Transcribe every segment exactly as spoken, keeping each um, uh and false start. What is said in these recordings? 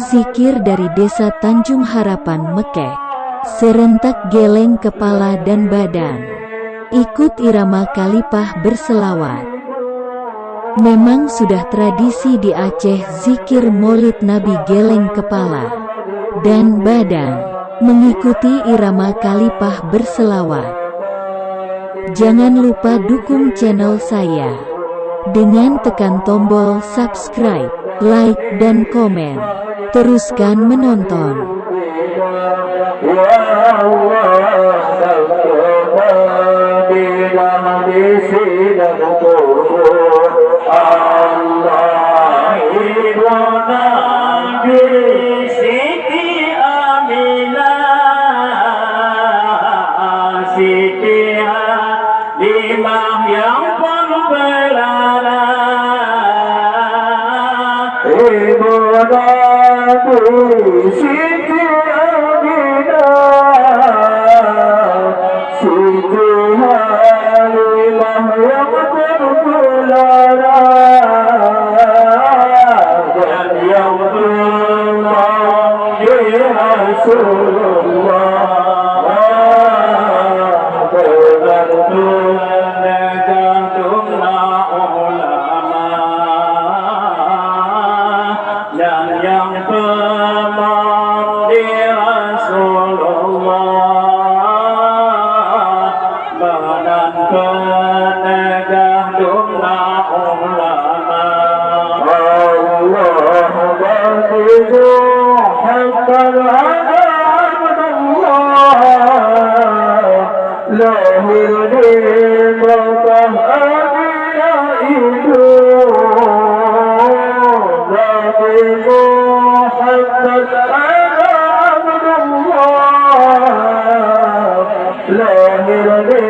Zikir dari Desa Tanjung Harapan Mekeh. Serentak geleng kepala dan badan. Ikut irama khalifah berselawat. Memang sudah tradisi di Aceh zikir Maulid Nabi geleng kepala dan badan, mengikuti irama khalifah berselawat. Jangan lupa dukung channel saya dengan tekan tombol subscribe, like, dan komen. Teruskan menonton. Ya Allah, Allah, Ibu Nabi Siti Aminah, Siti Halimah yang pun berlarang. Ibu Nabi Siti Aminah, Siti Halimah yang berlarang, dan yang berlarang di Rasulullah. Bergantung negah duna ulama, dan yang peumoh di Rasulullah, badan peunegah duna ulama. Allah bagi Muhammad Abdullah, lahir di Mekah Aminah itu. Nabi Muhammad Abdullah, lahir di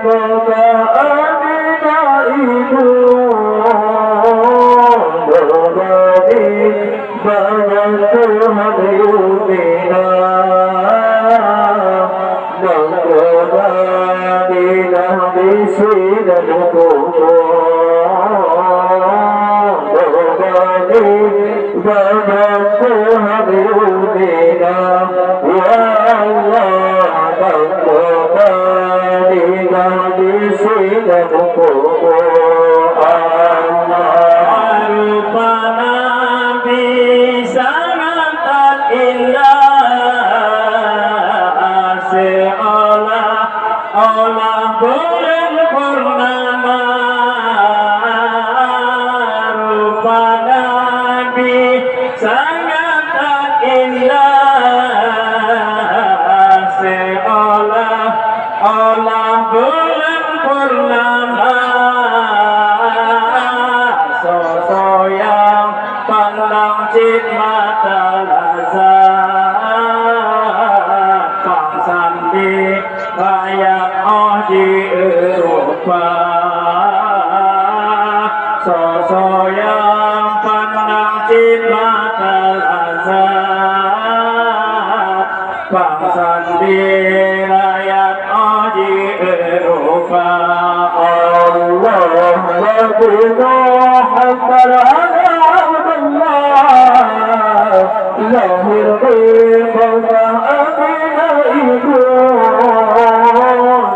Mekah Aminah itu. Nabi Banyak Tuhan yumina, maka Madinah di sini kubur. Banyak Tuhan yumina, ya Allah, maka Madinah di sini kubur. Allah. Rupa Nabi sangat indah, seolah-olah bulan purnama. Rupa Nabi sangat indah, seolah-olah bulan purnama. Soe-soe nyang pandang cit mata lazat, pangsan di rayat 'oh jieurupa. Soe-soe nyang pandang cit mata lazat, pangsan di rayat 'oh jieurupa. Allah Nabi Muhammad Abdullah, lahir di Mekah Aminah itu.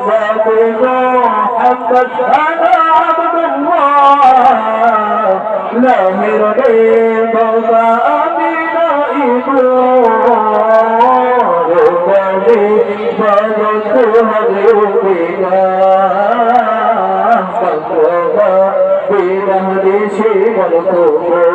Nabi Muhammad Abdullah, lahir di Mekah Aminah itu. Nabi Banyak Tuhan yumina, maka Madinah di sini kubur.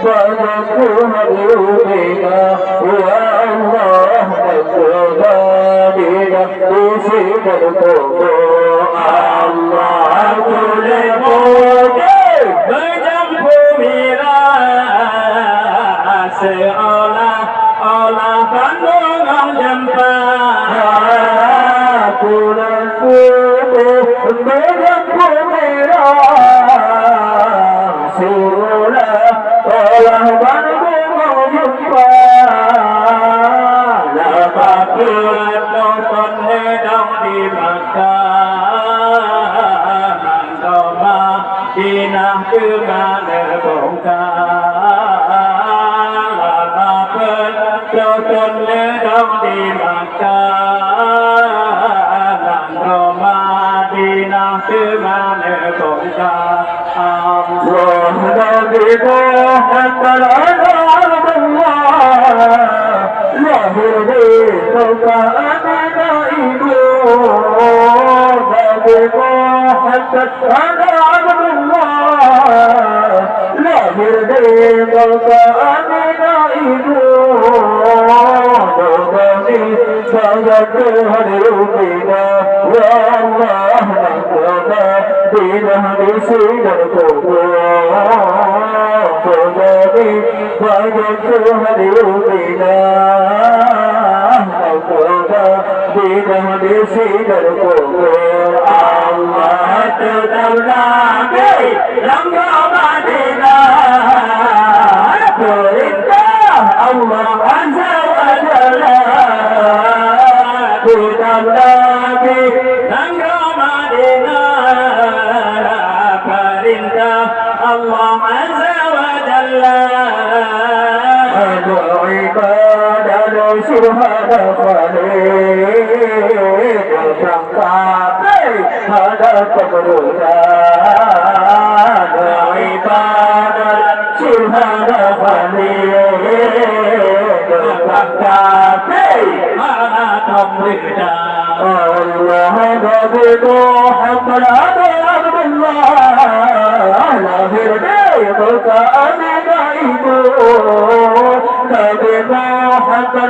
Banyak Tuhan yumina, ya Allah, maka Madinah di sini kubur. Allah boleh boleh menyampu mirah, seolah-olah bandum ngon jampan. Bulan putih menyampu mirah, seolah-olah bandum ngon jampan. Lepas tu nonton ledong di Makkah, Madinah keu mana Tungka lam apui, Sultan Leudong di Makkah, nanggroe Madinah teuma neutungka. Allah Nabi Muhammad, Allah, lahir di Makkah Aminah ibu. Nabi Muhammad, Ana Abdullah, lahir di Makkah Aminah ibu. Nabi, sayang Tuhan Yumina, ya Allah, nak Madinah di sini kubur. Nabi, sayang Tuhan Yumina, nak Madinah di sini kubur. Allah tetap Nabi lam Madinah. Perintah Allah Azza wa Jalla. Tetap Nabi lam Madinah. Perintah Allah Azza wa Jalla. Ada ibadah syuhada Khalid. Tapi ada kebenaran ibadah syuhada Khalid. Tapi ada kebenaran Allah Nabi Muhammad Abdullah lahir di Makkah Aminah ibu. Nabi Muhammad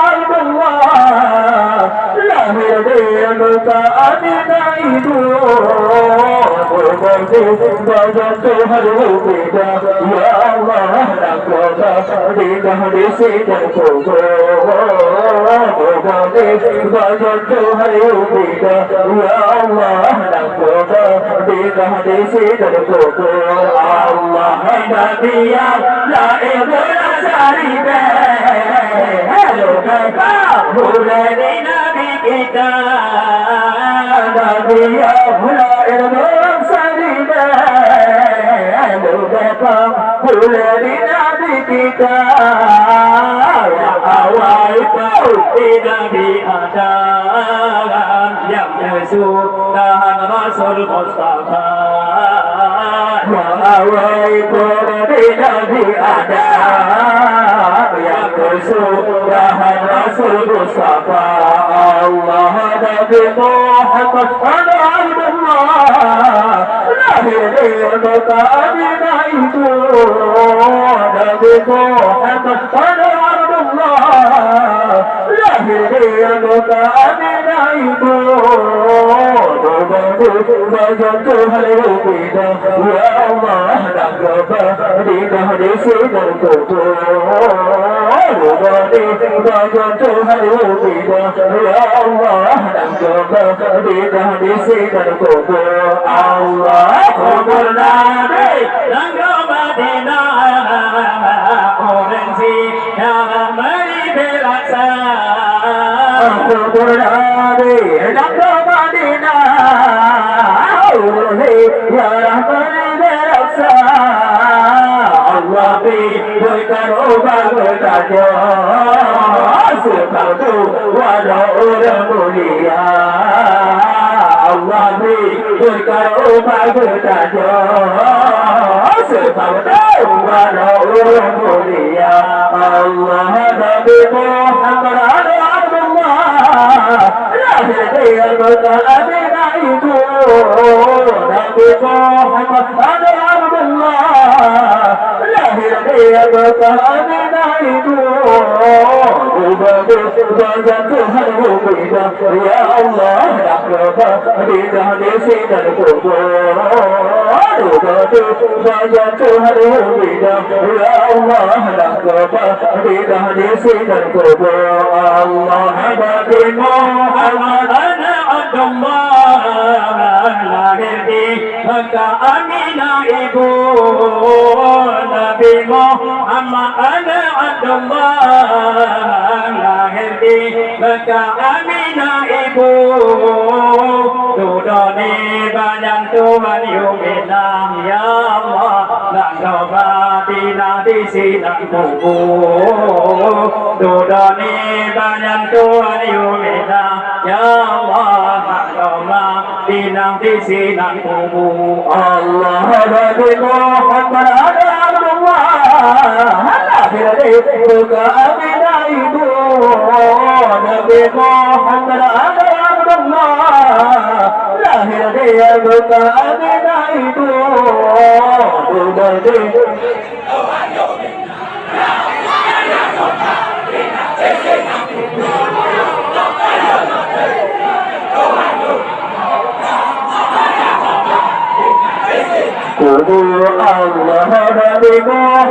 Abdullah lahir di Makkah Aminah ibu. Berbagi bajang Tuhan Yumina, ya Allah, nak Madinah di sini kubur. Bajang Tuhan Yumina, ya Allah, nak Madinah di sini kubur. Allah Nabi ya la ibu la syaribah. Halo, Bapak, mulai di Nabi kita. Nabi ya la ibu la syaribah. Halo, Bapak, mulai di Nabi kita. Awai pun di Nabi Adam, nyang neuseudahan Rasul Mustafa. Awai pun di Nabi Adam, nyang neuseudahan Rasul Mustafa. Allah Nabi Muhammad Abdullah lahir di Makkah Aminah ibu. Nabi Muhammad Abdullah lahir di Makkah Aminah ibu. Bajang Tuhan Yumina, ya Allah, nak Madinah di sini kubur. Bajang Tuhan Yumina, ya Allah, nak Madinah di sini kubur. Allah, kubur Nabi nanggroe Madinah, ureueng si Nabi meuri beuraksa. Kubur Nabi nanggroe Madinah, ureueng si Nabi meuri beuraksa. Allah pi beukan ubak geutanyoe seupatu wadoe ureueng mulia. Allah pi Beukan ubak geutanyoe seupatu wadoe ureueng mulia. Allah Nabi Muhammad Abdullah lahir di Makkah Aminah ibu. Nabi Muhammad Abdullah lahir di Makkah Aminah ibu. Ubak geutanyoe Tuhan Yumina. Ya Allah, nak Madinah di sini kubur. Bajang Tuhan Yumina, ya Allah, nak Madinah di sini kubur. Allah Nabi Muhammad anak Abdullah lahir di Makkah Aminah ibu. Nabi Muhammad anak Abdullah lahir di Makkah Aminah ibu. Dudoe ni bajang Tuhan Yumina, ya Allah, nak Di sinan kubu, dudoe nibak nyan Tuhan yue mita, ya Allah, hak lom na inong di sinan kubu. Allah Rabbi Muhammad ada Abdullah, lahir di buka Aminah ibu. Nabi Muhammad ada Abdullah, lahir di buka Aminah ibu. Dudoe di Kubu Allah Nabi Muhammad.